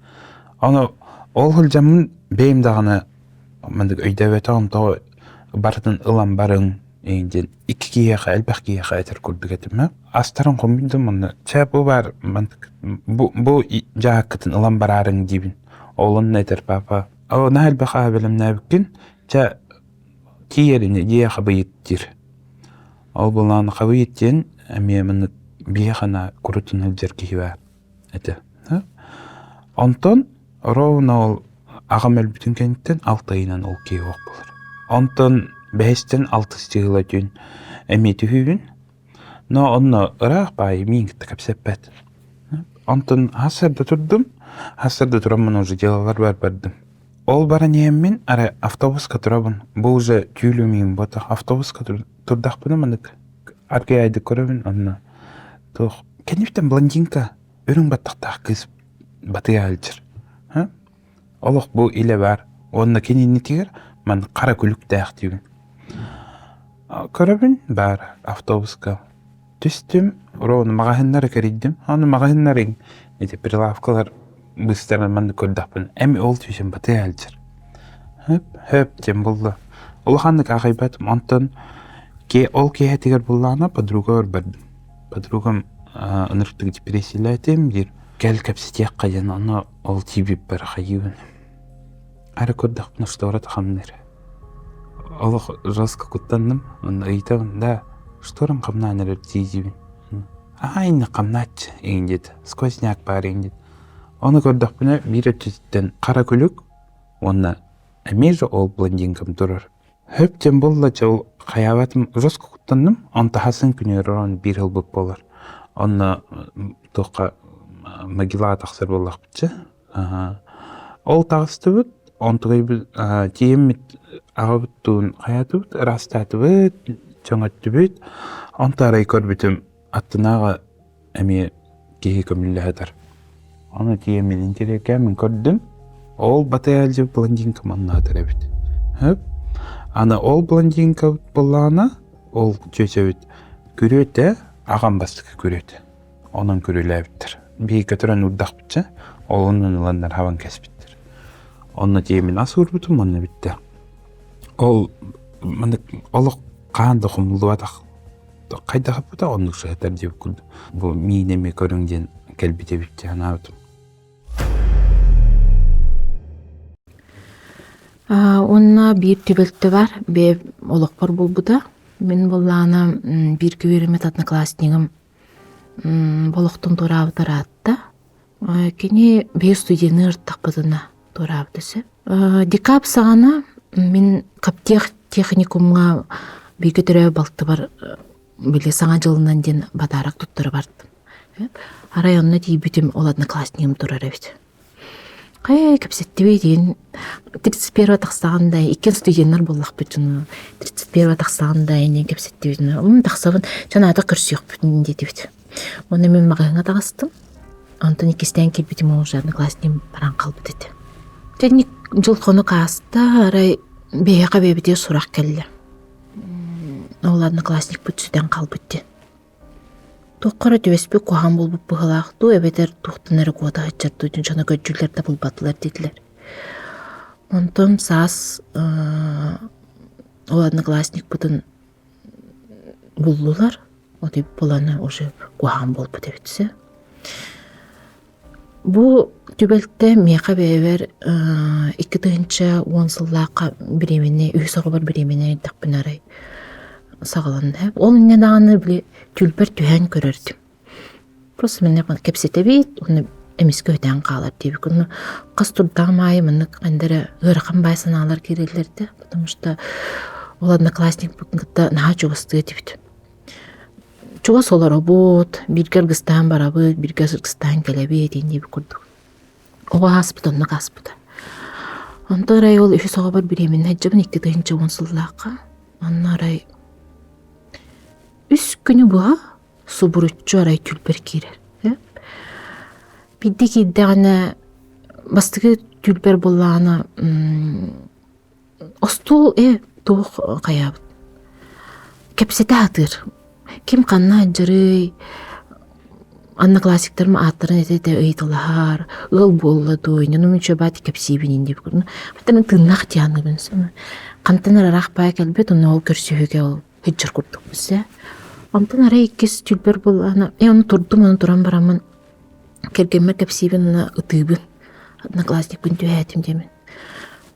Ону ол сылдьаммын бэйэм даҕаны маннык өйдөөбөтөҕүм тоҕо барытын ылан барыҥ диэн икки киһиэхэ элбэх киһиэхэ этэр курдук этим ээ. Астарын хомуйдум онно чэ бу баар мантык бу бу дьааккытын ылан бараарыҥ диибин. Ол онно этэр папа оо наһаа элбэх аһы бэлэмнээбиккин чэ тиийэр ини дьиэ хабыйыт диир. Ол былаан хабыйыт диэн эмиэ маннык биһиэхэ курутун сылдьар киһи баар этэ. Онтон ровно ол аҕам өлбүтүн кэнниттэн алта ыйынан ол киһи суох буолар. Онтон бэһистэн алтыс чыһыла түүн эмиэ түһүүбүн. Но онно ыраах баайы миин кытта кэпсэппэт. Онтон хассарда турдум, хассарда тураммын уже делалар бар бардым. Ол баран иһэммин арай автобуска турабын. Бу уже түүлүм иһин буотах автобуска турдахпына маннык аргыйаайдык көрөбүн онно туох кэнниттэн блондинка үрүҥ баттахтаах кыыс батыйа сылдьар. Олох бу илэ баар. Уонна кининитигэр маннык хара күлүктээх диибин. Көрөбүн баар автобуска. Түстүм, ровно маҕаһыыннары кэрийдим. Аны маҕаһыыннарыҥ ити прилавкалар быыстарынан маннык көрдөхпүнэ эми ол түүсэн батыйа сылдьар. Хөп, хөп диэн буолла. Улаханнык аҕайбатым. Онтон ол киэһэтигэр буллаҕына подругабар бардым. Подругам ынырыктык депрессиялээтим диир. Кэл кэпсэтиэххэ диэн ону ол тиийбиппэр хайыыбын. Арай көрдөхпүнэ штората хамныыр. Олох жестко куттанным. Онно ыйытабын да шторам хамнаан эрэр дии диибин. Аа иннэ хамнааччы игин диэтэ. Сквозняк баар игин диэтэ. Ону көрдөхпүнэ биир өттүттэн хара күлүк уонна эмиэ же ол блондинкам турар. Хөп диэн буолла дьэ ол хайаабатым жестко куттанным. Он таһасын күнүгэр орон биир ылбыт буолар. Онно туохха могилаҕа тахсар буоллахпытча. Ол таҕыстыбыт, онтугайбыт тиийэммит аҕабыттуун хайаатыбыт, ыраастаатыбыт, чөҥөттүбүт. Онто арай көрбүтүм аттынааҕы эмиэ киһи көмүллэ сытар. Ону тиийэммин интэриэһиргээммин көрдүм. Ол батыйаалдьы блондинка манна сытар эбит. Хөп. Аны ол блондинка буоллаҕына, ол чүөчэбит күрүөтэ, аҕам бастакы күрүөтэ. Онон күрүөлээбиттэр. Биһиги көтөрөн уурдахпытча, ол оннун ыланнар хабан кэспиттэр. Онно тиийэммин ас уурбутум, онно бүттэ. Ол маннык олох хаан да хомуллубатах. Хайдах эппитэ оннук сыһытар диэбит курдук. Бу миин эмиэ көрүҥ диэн кэлбит эбит дии санаабытым. Уонна биир түбэлтэ бар, бэйэ олохпор буолбута. Мин буоллаҕына бииргэ үөрэммит одноклассникым олохтон туораабыта ыраатта. Кини биир студены ырыттахпытына туораабыта сөп. Декаб саҕана мин Каптех техникумҥа бииргэ төрөөбүт балтыбар били Саҥа дьылынан диэн подарок туттара бардым. Арай онно тиийбитим ол одноклассникым турар эбит. Хайа кэпсэттибит диэн 31 тахсаҕын да иккиэн студеннар буоллахпыт дьоно 31 тахсаҕын да иннин кэпсэттибит тахсабын чанаата көрсүөхпүт диэтибит. Уонна мин маҕаһыыҥҥа таҕыстым. Онтон иккистээн киирбитим ол уже одноклассникым баран хаалбыт этэ. Тэник дьыл-хонук ааста, арай биһиэхэ бэйэбитигэр сурах кэллэ. Ол одноклассникпыт сүтэн хаалбыт диэн. Туохха эрэ түбэспит куһаҕан буолбут быһыылаах дуу эбэтэр туохтан эрэ куота сылдьар дуу дьоно көрдүүллэр да булбатылар диэтилэр. Онтон саас ол одноклассникпытын буллулар, отой буланы уже куһаҕан буолбут эбит сөп. Бу түбэлтэ миэхэ бэйэбэр 2010 сыллаахха бириэмэни, үһүс оҕобор бириэмэни эрдэхпинэ арай саҕаланна. Ол инньэ даҕаны били түүлбэр түһээн көрөрдүм. Просто манна кэпсэтэбит, уонна эмискэ өтөөн хаалар диэбит. Онно хас турдаҕым аайы маннык ханна эрэ ыарахан баай санаалар киирэллэр да, потому что ол одноклассникпын кытта наһаа чугастыы этибит. Чугас олоробут, бииргэ аргыстаан барабыт, бииргэ аргыстаан кэлэбит диэбит курдук. Оҕо ааспыта оннук ааспыта. Онтон арай ол үһүс оҕобор бириэмэннэ сылдьабын 2010 сыллаахха. Онно арай үс күнү быһа субуруччу арай түүлбэр киирэр. Биирдэ киирдэҕинэ бастакы түүлбэр буоллаҕына остуол туох хайаабыт кэпсэтэ сатыыр. Ким ханна сылдьарый, одноклассниктарым ааттарын этэ-этэ ыйыталаһар, ыал буолла дуо, инньэ нучча кэпсиибин ин диэбит курдук. Тыыннаах дианыыбын хантан эрэ ыраах баай кэлбит, онно ол көрсүһүүгэ ол сылдьар курдукпун сэ. Онтон арай иккис түүлбэр буоллаҕына, ону турдум, ону туран бараммын кэргэммэр кэпсиибин уонна ытыыбын. Одноклассникпын түһээтим диэмин.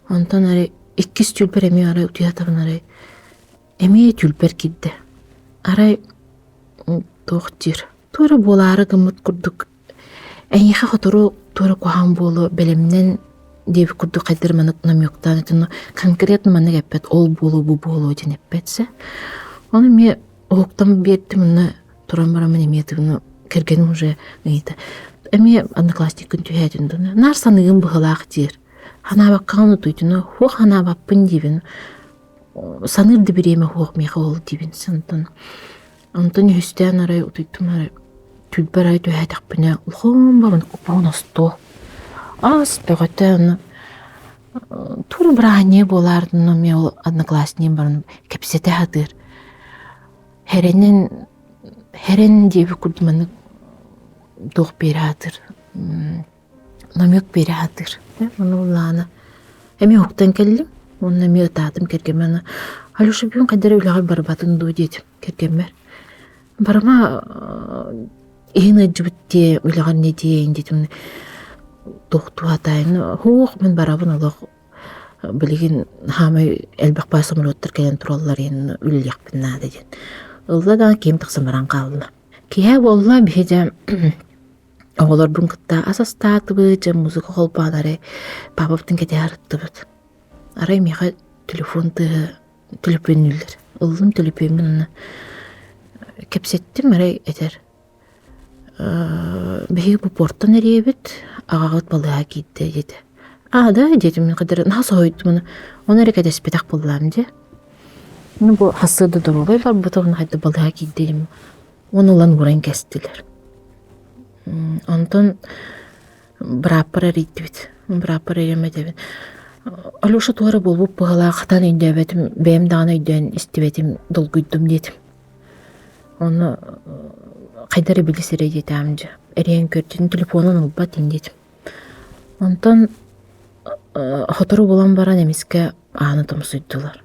Онтон арай иккис түүлбэр эмиэ арай утуйатабын арай эмиэ түүлбэр киирдэ. Арай туох диир, туора буолаары гыммыт курдук Эйиэхэ сотору туора куһаҕан буолуо бэлэмнэн диэбит курдук хайдах маннык намёктаан этин конкретно маннык эппэт ол буолуо бу буолуо диэн эппэт сэ. Ону эмиэ уһуктан биэрдим уонна туран бараммын эмиэ тыгыны кэргэним уже ыйыта эмиэ одноклассникпын түһээтин дуу наар саныыгын быһылаах диир. Ханаабаккаҕын утуйдуна хуох ханаабаппын диибин саныыр да бириэмэ хуох миэхэ ол диибин сантан Онтон үһүстээн арай утуйдум арай түүлбэр арай түһээтэхпинэ улахан баран купуон остуол ас бөҕөтө ону тур бырааһынньыга буолаардын эмиэ ол одноклассникым баран кэпсэтэ сатыыр хэрэнэн хэрэн диэбит курдук маннык туох биэрэ сатыыр намек биэрэ сатыыр. Ону буллаҕына эмиэ уһуктан кэллим уонна эмиэ ытаатым кэргэммэр Алеша бүгүн хайдах эрэ үлэҕэ барбатын дуу диэтим кэргэммэр. Барыма иһин ыалдьыбыт диэ үлэҕэр не диэйин диэтим туохтуу сатаайын һуох мин барабын олох билигин хаамай элбэх баа самолеттар кэлэн тураллар иһин үлэлиэхпин наада диэн. Ылла даҕаны киһим тахсан баран хаалла. Киэһэ буолла биһи дьэ Оҕолорбун кытта ас астаатыбыт, дьэ музыка холбоон арай папабытын кэтэһэ арыттыбыт. Арай миэхэ телефон тыаһа төлөпүөннүүллэр. Ыллым төлөпүөммүн уонна кэпсэттим арай этэр биһиги бу портан эрийэбит, аҕаҕыт балыыһа киирдэ диэтэ. Аа да диэтим мин кадары наһаа соһуйдум уонна ону эрэ кэтэспэтэх буоллаам дии. Ну бу хассыада доруобай барбыта уонна хайда балыыһа киирдэ диим. Уон ылан ууран кэстилэр. Онтон бырааппар эрийдибит. Бырааппар эрийэн этэбин Алеша туох эрэ буолбут быһыылаах хатан өйдөөбөтүм, бэйэм даҕаны өйдөөн истибэтим, долгуйдум диэтим. Онно хайда эрэ билис эрэ диэтэҕим дьэ. Эрийэн көрдүн, телефонун ылбат ин диэтим. Онтон сотору буолан баран эмискэ ааны тоҥсуйдулар.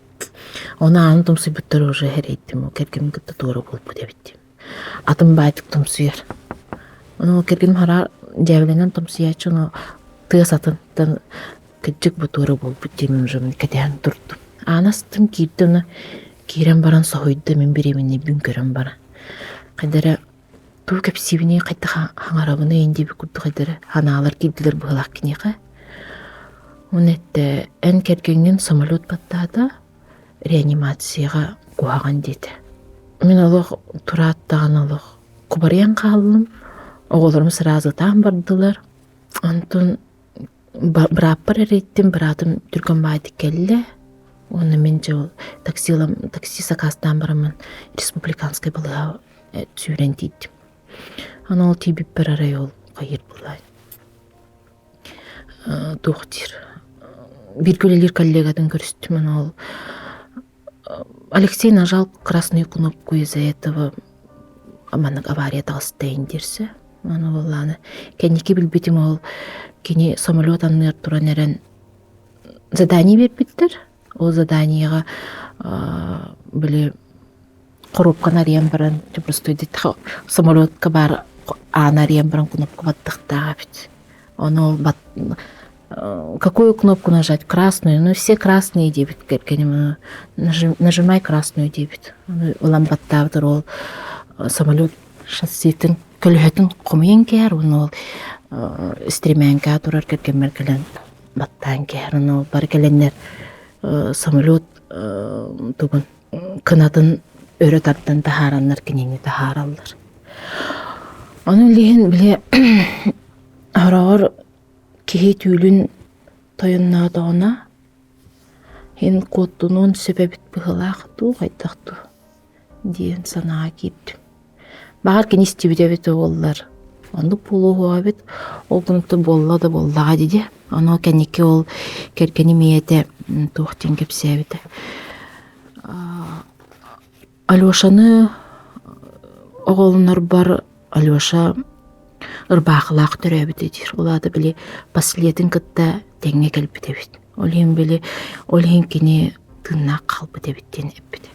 Ону ааны тумсуйбуттар уже эрэйдим, кэргэним кытта туора буолбут эбит. Атын баайтык тумсуйар. Ону кэргэним хараар дьээбэлэнэн тумсуйааччы, ону тыас атынтан кырдьык бу туора буолбут диэмин уже кэтэһэн турдум. Ааны астым киирдэ ону киирэн баран соһуйда мин беременныйбын көрөн баран. Хайда эрэ тугу кэпсиибиний хайдах хаҥарабыный диэбит курдук хайда эрэ ханаалар киирдилэр быһыылаах киниэхэ. Уонна эттэ эн кэргэҥҥин самолет баттаата реанимацияҕа куһаҕан диэтэ. Мин олох турааттаҕына олох кубарыйан хааллым. Оҕолорум сразу ытаан бардылар. Онтон бырааппар эрийдим, быраатым түргэн баайдык кэллэ. Уонна мин дьэ ол таксилам такси сакаастаан бараммын республиканскай балыыһа сүүрэн тиийдим. Аны ол тиийбиппэр арай ол хайыыр буолла туох диир бииргэ үлэлиир коллегатын көрүстүм аны ол Алексей нажал красную кнопку из-за этого маннык авария таҕыста диирсэ аны буоллааны кэнники билбитим ол кини самолет анныгар туран эрэн задание биэрбиттэр ол заданиеҕа били хоруопканы арыйан баран простой самолетка баар ааны арыйан баран кнопка баттахтаах эбит ону ол какую кнопку нажать красную ну все красные диэбит кэргэним нажимай красную диэбит ылан баттаабытар ол самолет шасситын көлөһөтүн хомуйан кээр уонна ол стремянкаҕа турар кэргэммэр кэлэн баттаан кээр ону ол бары кэлэннэр самолет тугун кынатын өрө тардан таһаараннар кинини таһаараллар. Ону билигин били хороҕор киһи түүлүн тойонноотоҕуна иһин куоттунуон сөп эбит быһыылаах дуу хайдах дуу диэн санааҕа киирдим. Баҕар кини истибитэ эбитэ буоллар оннук буолуоҕа эбит ол гынта буолла да буоллаҕа дии ону кэнники ол кэргэним ийэтэ туох диэн кэпсээбитэ Алешаны оҕолонорбор Алеша ырбаахылаах төрөөбүтэ диир ол аата били последин кытта тэҥҥэ кэлбит эбит ол иһин били ол иһин кини тыыннаах хаалбыт эбит диэн эппитэ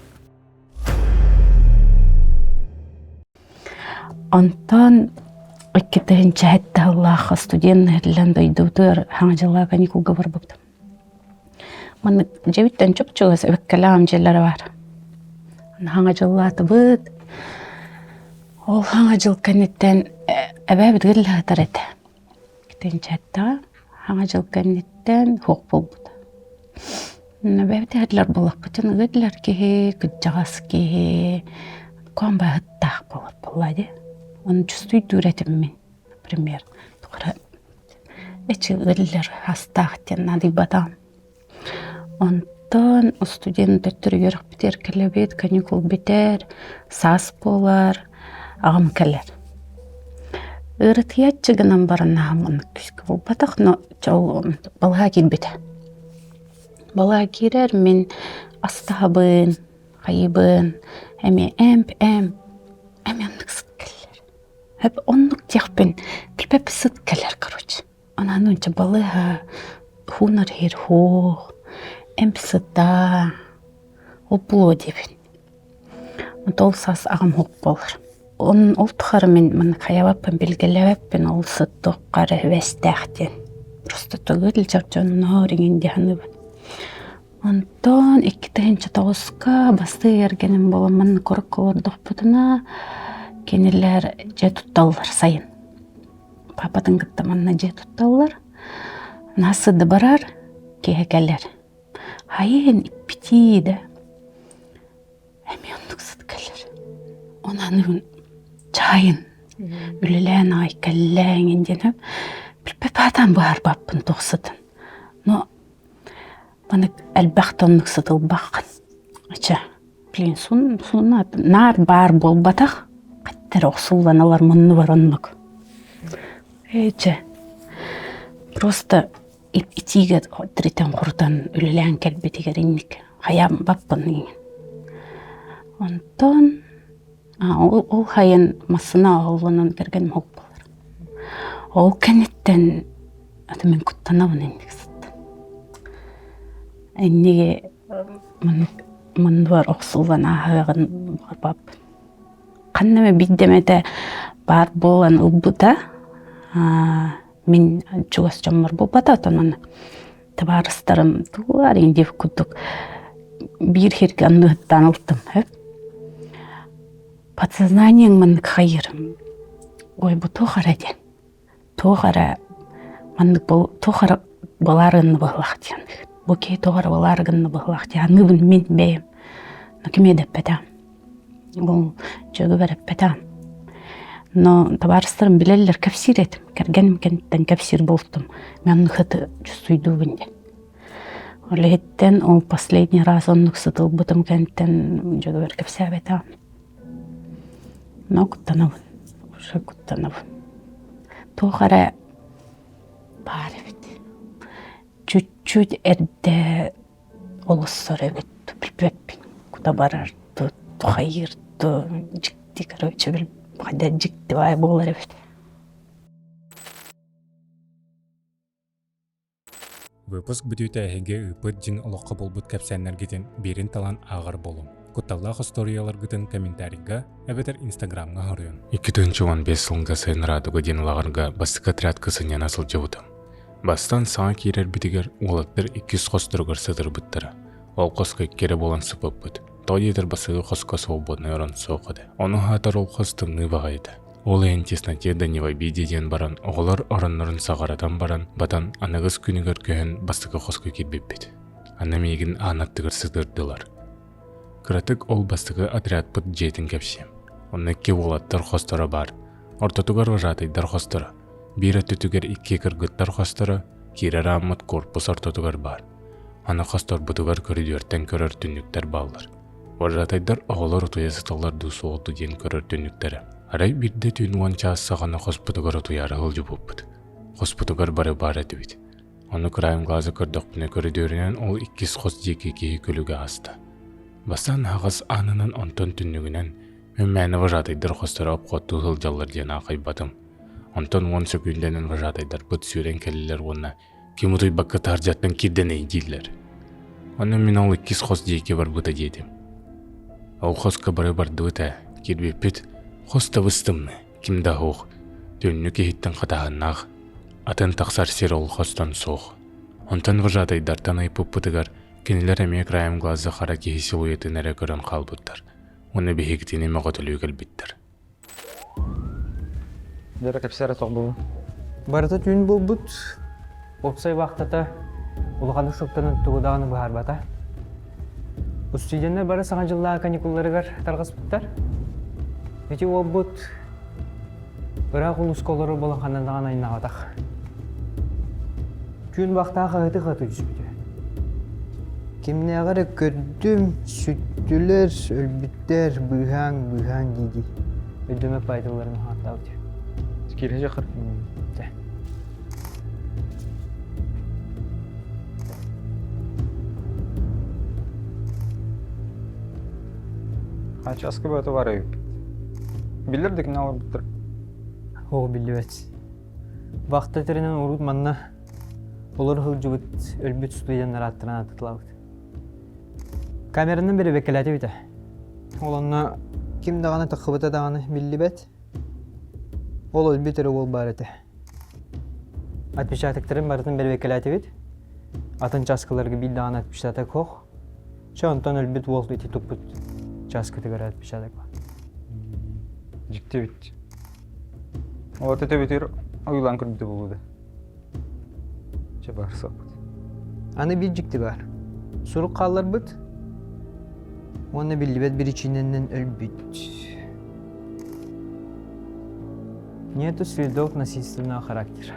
Онтон 2007 сыллаахха студент иһиллэн дойдубутугар хаҥа дьыллаа каникулга барбыппыт. Маннык дьиэбиттэн чуп-чугас эбэккэлээх дьиэлэрэ баар. Хаҥа дьыллаатыбыт. Ол хаҥа дьыл кэнниттэн эбээбит ыһытар этэ. Тинчэттэҕэ хаҥа дьыл кэнниттэн суох буолбута. Эбээбит буоллахпытын ыгытлар киһи, кырдьаҕас киһи куһаҕан баһыттаах буолар буолла дии. Ону чувствуйдуур этим мин, например, тугу эрэ эчи ыаллар астаах диэн наадыйбатаҕым. Онтон студент төттөрү үөрэхпитигэр кэлэбит, каникул бүтэр, саас буолар, аҕам кэлэр. Ыарытыйааччы гынан баран аҕам оннук күүскэ буолбатах, но балыһа киирбитэ. Балыһа киирэр мин астаһабын, хайыыбын, эмиэ эмп-эмп, эмиэ оннук сыт кэллэр. Оннук диэхпин билбэппин сыт кэлэр короче. Онон ончу балыыһа хуунар иһэр һуох, эмп сыта, ол диэбин. Онто ол саас аҕам уһук буолар. Он ол тухары мин маннык хайабаппын билгэлээбэппин ол сыт туохха эрэ үбэстээх диэн. Просто төгүл дьонноор иҥин дии саныыбын. Онтон 2009-ка бастыы эргэним буолан манна курукка олордохпутуна кинилэр дьэ тутталлар сайын. Папатын кытта манна дьиэ тутталлар. Нас да барар, киһи кэлэр. Хайын иппитии да эмиэ оннук сыт кэлэр. Онон чайын үлэлээн аҕай кэллээҥин диэн билбэт баатаан быһаарбаппын туох сытын. Но маннык элбэх да оннук сытылбаххын. Ача Блин, наар баар буолбатах, хаттар охсуллан ылар муннубар оннук. Ээ просто итиигэ тиритэн-хорутан үлэлээн кэлбитигэр инник хайаан баппын иҥин. Онтон ол хайын массыына оҕолонон кэргэним уһук буолар. Ол кэнниттэн аты мин куттанабын инник сыттым. Инниги Муннубар охсуллан ааһыаҕын баҕарбаппын. Ханна эмэ биирдэ эмэтэ баар буолан ылбыта. Мин чугас дьоммор буолбата, оттон аны табаарыстарым тугу арыйын диэбит курдук биир сиргэ анныһыттаан ылтым. Подсознаниеҥ маннык хайыырым. Ой, бу туох эрэ диэн. Туох эрэ маннык туох эрэ балаарыгынна быһылаах диэн. Бу киһи туох эрэ балаарыгынна быһылаах диэн аныыбын мин бэйэм. Но кими да эппэтэҕим. Ол дьөгүбэр эппэтэҕим. Но табаарыстарым билэллэр кэпсиир этим. Кэргэним кэнниттэн кэпсиир буолтум. Мен оннук сыты чувствуйдуубун диэн. Ол иһиттэн ол последний раз оннук сытылбытым кэнниттэн дьөгүбэр кэпсээбэтэҕим. Но куттанабын, уже куттанабын. Туох эрэ баар эбит. Чуть-чуть эрдэ олоссор эбит, билбэппин. Куда барар, тухайыыр, дьикти, короче, хайда дьикти баай буолар эбит. Выпуск бүтүүтэ эһиги ыыппыт дьиҥ олоххо буолбут кэпсээннэргитин биирин талан ааҕар буолуҥ. Кутталлаах остуоруйаларгытын комментарийга эбэтэр инстаграмҥа хоруйун. 2015 сылга Сайын Радуга диэн лааҕырга бастакы отрядка сынньана сылдьыбытым. Бастаан саҥа киирэрбитигэр уолаттар иккис хосторугар сытырбыттара. Ол хоско икки эрэ буолан сыппыппыт. Тоҕо диэтэр бастакы хоско свободнай орон суох этэ. Ону аһатар ол хос тымныы баҕайыта. Ол иһин тесноте да не в обиде диэн баран, оҕолор ороннорун саҕаратан баран, батан аныгыс күнүгэр көһөн бастакы хоско киирбиппит. Аны миигин аан аттыгар сытырдылар. Кыратык ол бастакы отрядпыт дьиэтин кэпсиэм. Онно икки уолаттар хосторо баар. Ортотугар вожатыйдар хосторо. Биир өттүтүгэр икки кыргыттар хосторо, киирэр ааммыт корпус ортотугар баар. Аны хосторбутугар көрүдүөртэн көрөр түннүктэр бааллар. Вожатайдар оҕолор утуйа сыталлар дуу суох дуу диэн көрөр түннүктэрэ. Арай биирдэ түүн уон чаас саҕана хоспутугар утуйаары сылдьыбыппыт. Хоспутугар бары баар этибит. Ону краем глаза көрдөхпүнэ көрүдүөрүнэн ол иккис хос диэки киһи күлүгэ ааста. Бастаан аһаҕас аанынан онтон түннүгүнэн мин мээнэ вожатайдар хосторо обходтуу сылдьаллар диэн аахайбатым. Онтон уон сөкүүндэнэн вожатайдарбыт сүүрэн кэллилэр уонна Ким утуйбакка таһырдьаттан киирдэнэй дииллэр. Онно мин ол иккис хос диэки барбыта диэтим. Ол хоско бары бардыбыт ээ, киирбиппит, хос табыс-тымныы, ким да суох, түннүк иһиттэн хатааһыннаах, атын тахсар сир ол хостон суох. Онтон вожатайдартан ыйыппыппытыгар, кинилэр эмиэ краем глаза хара киһи силуэтын эрэ көрөн хаалбыттар уонна биһигитини мөҕөтөлүү кэлбиттэр. Дьэ кэпсээр суох буолуо. Барыта түүн буолбут. Уопсай вахтата улаханнык сылтанан тугу даҕаны быһаарбата. Устудьуоннар бары саҥа дьыллааҕы каникулларыгар тарҕаспыттар. Ити уолбут ыраах улууска олорор буолан ханна даҕаны айнаабатах. Түүн вахтаах хаһыты-хаһыты түспүтэ. Кимнээҕи эрэ көрдүм, сүттүлэр, өлбүттэр, быыһааҥ, быыһааҥ дии-дии. Өйдөмөт баайдыларын ааттаабыт. Киирэ дьахар. Дьэ. Хачаска бөтө бар эбиппит. Биллэр да кини олорбуттар. Оо, биллибэт. Вахта тэринэн урут манна Олор сылдьыбыт өлбүт студеннар ааттарын ааттаталаабыт. Камеранан бэрэбиэркэлээтибит ээ. Ол онно ким даҕаны таххыбыта даҕаны биллибэт. Ол өлбүт эрэ уол баар этэ. Отпечатоктарын барытын бэрэбиэркэлээтибит. Атын чааскаларга биир даҕаны отпечаток суох. Чэ онтон өлбүт уол ити туппут чааскытыгар отпечаток бар. Дьикти эбит. Ол төбөтүгэр ойуулаан көрбүтэ буолуо да. Чэ баар суохпут. Аны биир дьикти баар. Сурук хаалларбыт уонна биллибэт биричиинэнэн өлбүт. Нету следов насильственного характера.